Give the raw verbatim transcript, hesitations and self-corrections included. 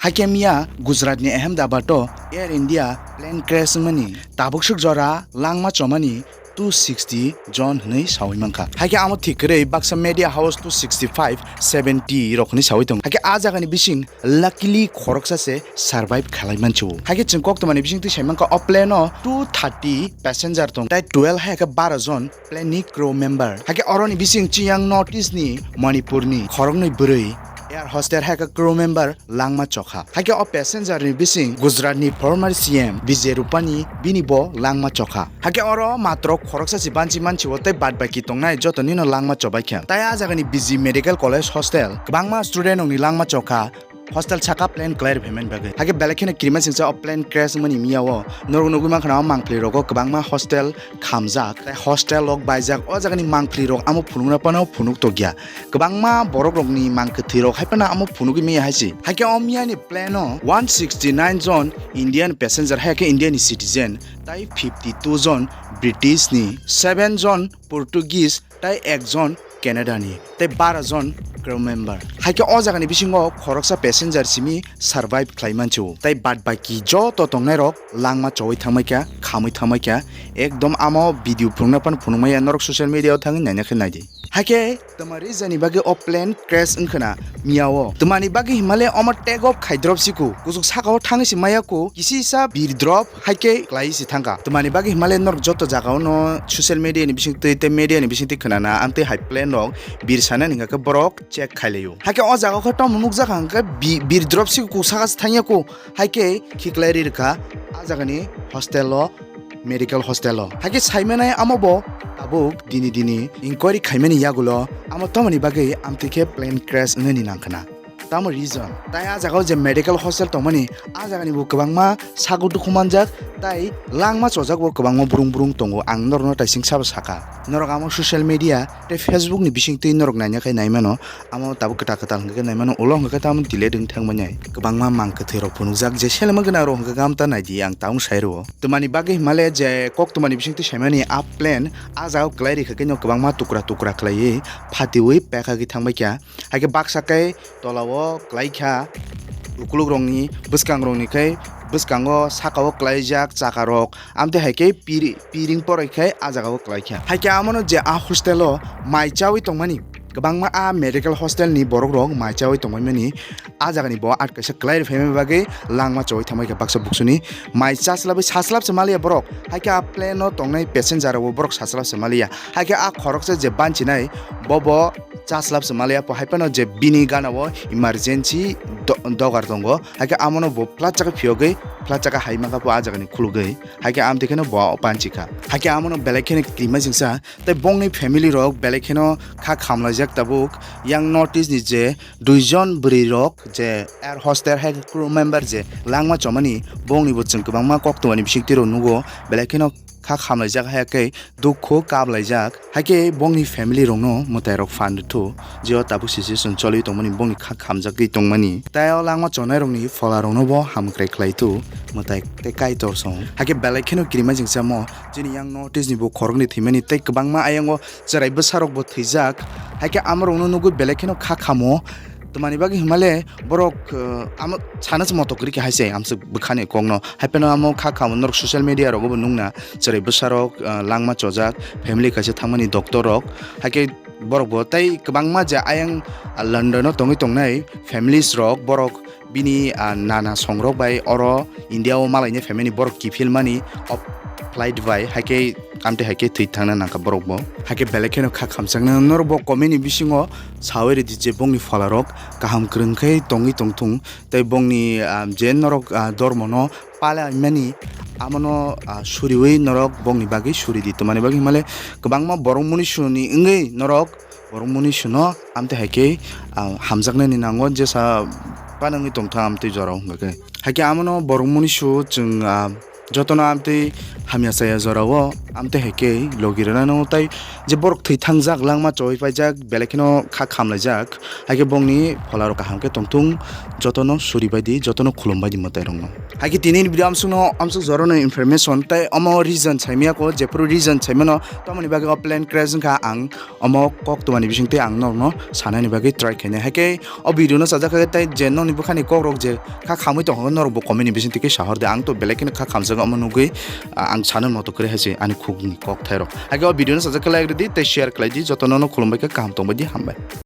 Haikhe miya Gujarat ni Ahmedabad o Air India plane crash wngmani tabuk swk jora langma chomani two sixty jon hwnwi sawi mankha. Haikhe amo thik kwrwi baksa media house two sixty five seventy rok hwnwi sawi tongo. Haikhe a jagani bising luckily khoroksa se survive khalai mancho. Haikhe chwng koktwmani bisingtwi sai mankha o plane o two thirty passenger tong tai twelve hai khe baro jon plane ni crew member. Haikhe oroni bising chiyang North East ni Manipur ni khoroknwi bwrwi air hostess hai khe crew member langma chokha. Haikhe o passenger ni bising Gujarat ni former C M Vijay Rupani bini bo langma chokha. Haikhe oro matro khoroksa si banchi manchi o tei bad baki tongnai joto nino langma chobaikha. Tai a jagani B G Medical College hostel kwbangma student rokni langma chokha. Hostel saka plane kwlai rwphaimani bagwi. Haikhe belai kheno kirima singsa o plane crash wngmani miya o norok nugwi mankha na o mangpli rogo kwbangma hostel khamjak, tei hostel rok baijak. O jagani mangpli rok amo phunukna phano phunuk tokya. Kwbangma borok rokni mang kwthwi rok hai phano amo phunugwi maya hai se. Haikhe o miyani plane o one sixty nine jon Indian passenger, haikhe India ni citizen, tai fifty two jon British ni, seven jon Portuguese, tai ekjon Canada ni, tei baro jon crew member. Haikhe o jagani bisingo khoroksa passenger simi survive khlai mancho, tei bad baki joto tongnai rok langma chowi thangmaikha, khamwi thangmaikha. Ekdom amo video phunukna phano phunukmaya, norok social media o thangwi naina khe naidi. Haikhe twmari jani bagwi o plane crash wngkhwna miya o. Twmani bagwi himale omo take off khai drop siku. Kuchuk saka o thangwi se maya ku, kisi sa bir drop haikhe klai se thangkha. Twmani bagwi himale norok joto jaga o no social media ni bisingtwi tei media ni bisingtwi khwnana amtwi hai plane rok bir sana ni hwnkhe borok check khai laio. Haikhe o jaga o khe tamo nukjakha hwnkhe bi-, bir drop siku saka se thangya ku. Haikhe khiklai ri rwkha a jagani hostel o, medical hostel o. Haikhe saimanai amo bo tabuk dini dini inquiry khaimani yagulo amo tamoni bagwi amtwi khe plane crash wngnani nangkhwna. Tamo reason? Tai a jagao je medical hostel tongmani, a jagani bo kwbangma sago dukhu manjak, tai langma chojak bo kwbangma brung brung tongo. Ang norokno taising sabo saka. Norok amo social media tei Facebook ni bisingtwi norok naina khai naimano. Amo tabuk kwtal kwtal hwnkhe naimano, ulo hwnkhe tamo delete wng thangmani. Kwbangma mang kwthwi rok phunukjak, je selengma gwnang rok hwnkhe gam ta naidi, ang tabuk sai rwo. Twmani bagwi himale je kok twmani bisingtwi saimani a plane a jagao kwlai rikha khe no kwbangma tukra tukra khlaiwi phatiwi pekagwi thangbaikha. Haikhe baksa khe tolao kwlaikha, ukuluk rokni bwskang rokni khe bwskango sakao kwlaijak chaka rok, amtwi haikhe piri-, piring poroi khe a jagao kwlaikha. Haikhe amono je a hostel o mai chawi tongmani, kwbangma a medical hostel ni borok rok mai chawi tongmani, a jagani bo at kaisa kwlai rwphaimani bagwi langma chawi thangbaikha baksa buksuni mai chaslabwi saslab se maliya borok. Haikhe a plane o tongnai passenger rok bo borok saslab se maliya. Haikhe a khoroksa je banchinai bo bo chaslab se maliya po, hai phano je bini gana o emergency do-, dogar tongo, haikhe amono bo plat chakhe phiyogwi plat chakhe hai mankha po a jagani khulugwi, haikhe amtwi kheno bo banchikha. Haikhe amono belai kheno kirima singsa tei bongni family rok belai kheno kha khamlaijak tabuk. Yang North East ni je duijon bwrwi rok je air hostel hai crew member je langma chomani, bongni bo chwng kwbangma koktwmani bisingtwi rok nugo, belai kheno kha khamlaijak, hai khe dukhu kablaijak, hai khe bongni family rokno mwtai rok phan rwthu, je o tabuk situation choli tongmani, bongni kha khamjagwi tongmani. Tai o langma chonai rokni phola rokno bo hamkrai khlai thu mwtai tei kaitor song. Hai khe belai kheno kirima jingsa mo chini yang North East ni bo khoroknwi thwimani tei kwbangma ayang o chwrai bwsa rok bo thwijak. Hai khe amo rokno nugwi belai kheno kha khamo. Twmani bagwi himale borok, uh, amo sana se moto kwrwi khe hai se amswk bwkhani kokno. Hai phano amo kha khamo norok social media rogo bo nukna chwrai bwsa rok, uh, langma chojak, family kaisa thangmani doctor rok. Hai khe borok bo tei kwbangma je ayang, uh, London o tongwi tongnai families rok, borok bini, ah, nana songrok bai oro India o malaina phaimani borok kiphilmani o flight bai, hai khe amtwi hai khe thwi thangna nangkha borok bo. Hai khe belai kheno kha khamjaknai norok bo comment ni bisingo sawi rwdi je bongni phola rok kaham kwrwng khe tongwi tongthung tei bongni, ah, je norok, ah, dormo no palaimani amono, ah, suriwi norok bongni bagwi suridi. Twmani bagwi himale kwbangma borok munisuni wngwi norok borok munisunu amtwi hai khe, ah, hamjaknani nango, jesa panangwi tongtha amtwi jorao hwnkha khe. Hai khe amono borok munisu chwng, ah, jotono amtwi hamya chaya jorao amte hai khe logi rwnano tai je borok thwi thangjak langma choi paijak belai kheno kha khamlaijak, hai khe bongni phola rok kaham khe tongthung, jotono suri bai di, jotono khulum bai di mwtai rokno. Hai khe tini ni video amsukno amsuk jorano information tai omo reason saimya ko jephuru reason saimano tamoni bagwi o plane crash wngkha ang omo kok twmani bisingtwi ang norokno sanani bagwi try khainai. Hai khe o video no sajak khe tai je nokni bwkhani kok rok je kha khamwi tongkha norok bo comment ni bisingtwi khe sahor de, ang to belai kheno kha khamjak omo nugwi ah, ang sana moto kwrwi hai se ani khukni kok thai rok. Hai khe o video no sajak khe like rwdi tei share khlai di, jotono no khulum bai khe kaham tong bai di, hambai.